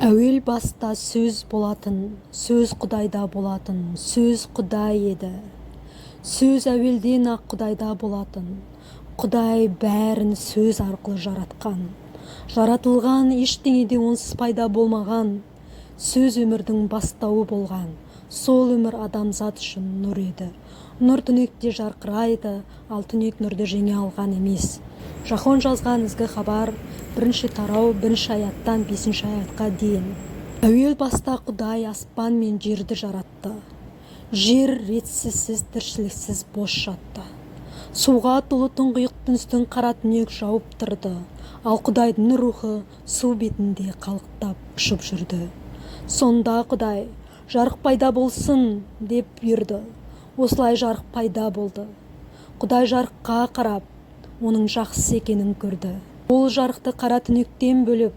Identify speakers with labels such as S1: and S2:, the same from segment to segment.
S1: Әуел баста Сөз болатын, Сөз Құдайда болатын, Сөз Құдай еді. Сөз әуелден-ақ Құдайда болатын. Құдай бәрін Сөз арқылы жаратқан. Жаратылған ештеңе де онсыз пайда болмаған. Сөз өмірдің бастауы болған. Сол өмір адамзат үшін нұр еді. Нұр түнекте жарқырайды, ал түнек нұрды жеңе алған емес. Жаһон жазған Ізгі Хабар, бірінші тарау, бірінші аяттан бесінші аятқа дейін. Әуел баста Құдай аспан мен жерді жаратты. Жер ретсіз, тіршіліксіз бос жатты. Суға толы тұңғиықтың үстін қара түнек жауып тұрды, ал Құдайдың рухы су бетінде қалықтап ұшып жүрді. Сонда Құдай: «Жарық пайда болсын», – деп бұйырды. Осылай жарық пайда болды. Құдай жарыққа қарап, оның жақсы екенін көрді. Ол жарықты қара түнектен бөліп,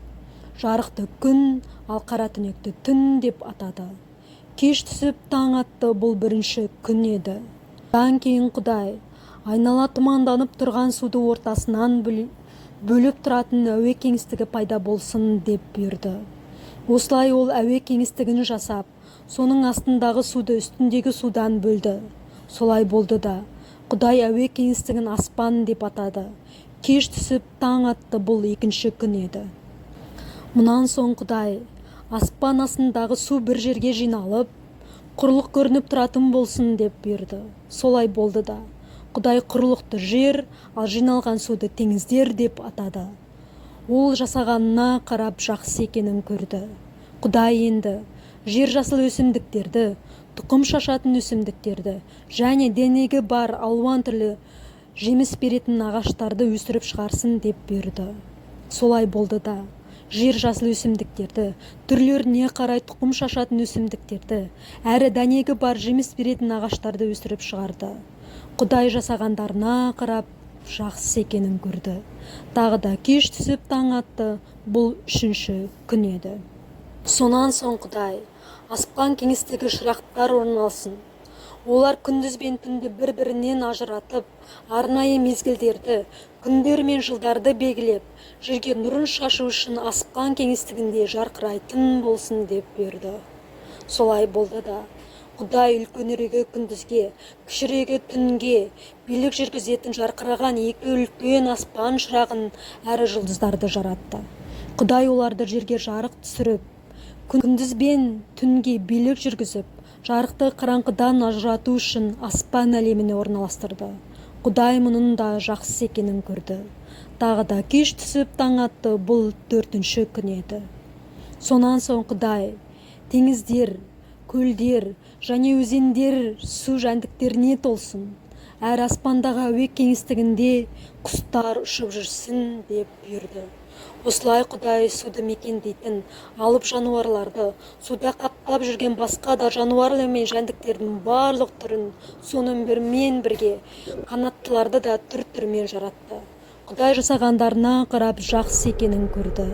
S1: жарықты күн, ал қара түнекті түн деп атады. Кеш түсіп, таң атты. Бұл бірінші күн еді. Одан кейін Құдай: «Айнала тұманданып тұрған суды ортасынан бөліп тұратын әуе кеңістігі пайда болсын», – деп бұйырды. Осылай ол әуе кеңістігін жасап, соның астындағы суды үстіндегі судан бөлді. Солай болды да. Құдай әуе кеңістігін аспан деп атады. Кеш түсіп, таң атты. Бұл екінші күн еді. Мұнан соң Құдай: «Аспан астындағы су бір жерге жиналып, құрлық көрініп тұратын болсын», – деп бұйырды. Солай болды да. Құдай құрлықты жер, ал жиналған суды теңіздер деп атады. Ол жасағанына қарап, жақсы екенін көрді. Құдай енді: «Жер жасыл өсімдіктерді, тұқым шашатын өсімдіктерді және дәнегі бар алуан түрлі жеміс беретін ағаштарды өсіріп шығарсын», – деп бұйырды. Солай болды да. Жер жасыл өсімдіктерді, түрлеріне қарай тұқым шашатын өсімдіктерді әрі дәнегі бар жеміс беретін ағаштарды өсіріп шығарды. Құдай жасағандарына қарап, жақсы екенін көрді. Тағы да кеш түсіп, таң атты. Бұл үшінші күн еді. Сонан соң Құдай: «Аспан кеңістігі шырақтар орналсын. Олар күндіз бен түнді бір-бірінен ажыратып, арнайы мезгілдерді, күндер мен жылдарды белгілеп, жерге нұрын шашу үшін аспан кеңістігінде жарқырайтын болсын», – деп бұйырды. Солай болды да. Құдай үлкенірегі күндізге, кішірегі түнге билік жүргізетін жарқыраған екі үлкен аспан шырағын әрі жұлдыздарды жаратты. Құдай оларды жерге жарық түсіріп, күндіз бен түнге билік жүргізіп, жарықты қараңғыдан ажырату үшін аспан әлеміне орналастырды. Құдай мұның да жақсы екенін көрді. Тағы да кеш түсіп, таң атты. Бұл төртінші күн еді. Сонан соң Құдай: «Теңіздер, көлдер және өзендер су жәндіктеріне толсын, әрі аспандағы әуе кеңістігінде құстар ұшып жүрсін», – деп бұйырды. Осылай Құдай суды мекендейтін алып жануарларды, суда қаптап жүрген басқа да жануарлар мен жәндіктердің барлық түрін, сонымен бірге қанаттыларды да түр-түрімен жаратты. Құдай жасағандарына қарап, жақсы екенін көрді.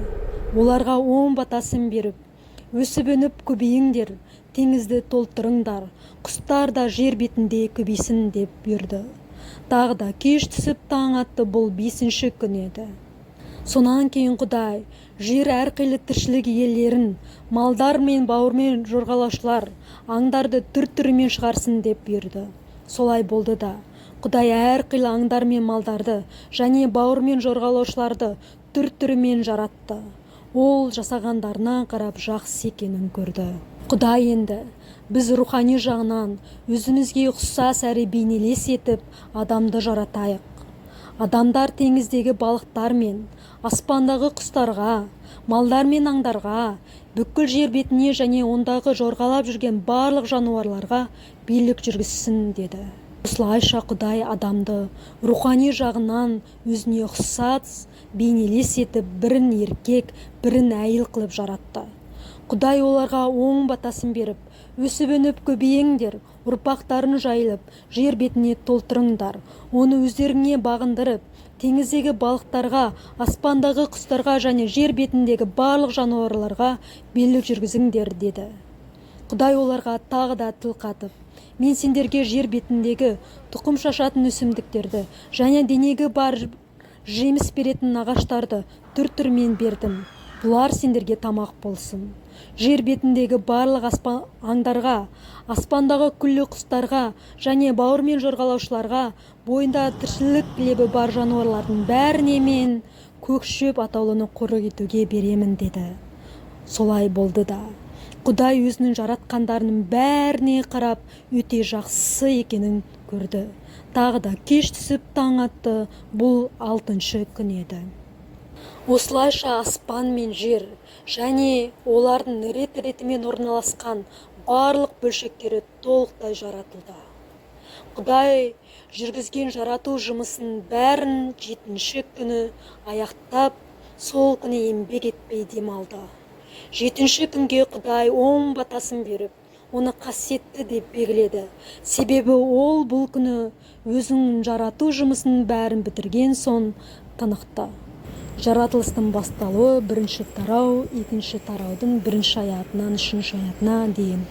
S1: Оларға оң батасын беріп: «Өсіп-өніп, көбейіңдер, теңізді толтырыңдар, құстар да жер бетінде көбейсін», – деп бұйырды. Тағы да кеш түсіп, таң атты. Бұл бесінші күн еді. Сонан кейін Құдай: «Жер әрқилы тіршілік иелерін, малдар мен бауырмен жорғалаушылар, аңдарды түр-түрімен шығарсын», – деп бұйырды. Солай болды да. Құдай әрқилы аңдар мен малдарды және бауырмен жорғалаушыларды түр-түрімен жаратты. Ол жасағандарына қарап, жақсы екенін көрді. Құдай енді: «Біз рухани жағынан өзімізге ұқсас әрі бейнелес етіп адамды жаратайық. Адамдар теңіздегі балықтар мен аспандағы құстарға, малдар мен аңдарға, бүкіл жер бетіне және ондағы жорғалап жүрген барлық жануарларға билік жүргізсін», – деді. Осылайша Құдай адамды рухани жағынан өзіне ұқсас, бейнелес етіп, бірін еркек, бірін әйел қылып жаратты. Құдай оларға оң батасын беріп: «Өсіп-өніп, көбейіңдер, ұрпақтарың жайылып, жер бетіне толтырыңдар, оны өздеріңе бағындырып, теңіздегі балықтарға, аспандағы құстарға және жер бетіндегі барлық жануарларға билік жүргізіңдер», – деді. Құдай оларға тағы да тіл қатып: «Мен сендерге жер бетіндегі тұқым шашатын өсімдіктерді және дәнегі бар жеміс беретін ағаштарды түр-түрімен бердім. Бұлар сендерге тамақ болсын. Жер бетіндегі барлық аңдарға, аспандағы күллі құстарға және бауырымен жорғалаушыларға, бойында тіршілік лебі бар жануарлардың бәріне мен көк шөп атаулыны қорек етуге беремін, деді. Солай болды да. Құдай өзінің жаратқандарының бәріне қарап, өте жақсы екенін көрді. Тағы да кеш түсіп, таң атты. Бұл алтыншы күн еді. Осылайша аспан мен жер және олардың рет-ретімен орналасқан барлық бөлшектері толықтай жаратылды. Құдай жүргізген жарату жұмысының бәрін жетінші күні аяқтап, сол күні еңбек етпей демалды. Жетінші күнге Құдай оң батасын беріп, оны қасиетті деп белгіледі, себебі ол бұл күні өзінің жарату жұмысының бәрін бітірген соң тынықты. Жаратылыстың басталуы, бірінші тарау, екінші тараудың бірінші аятынан үшінші аятына дейін.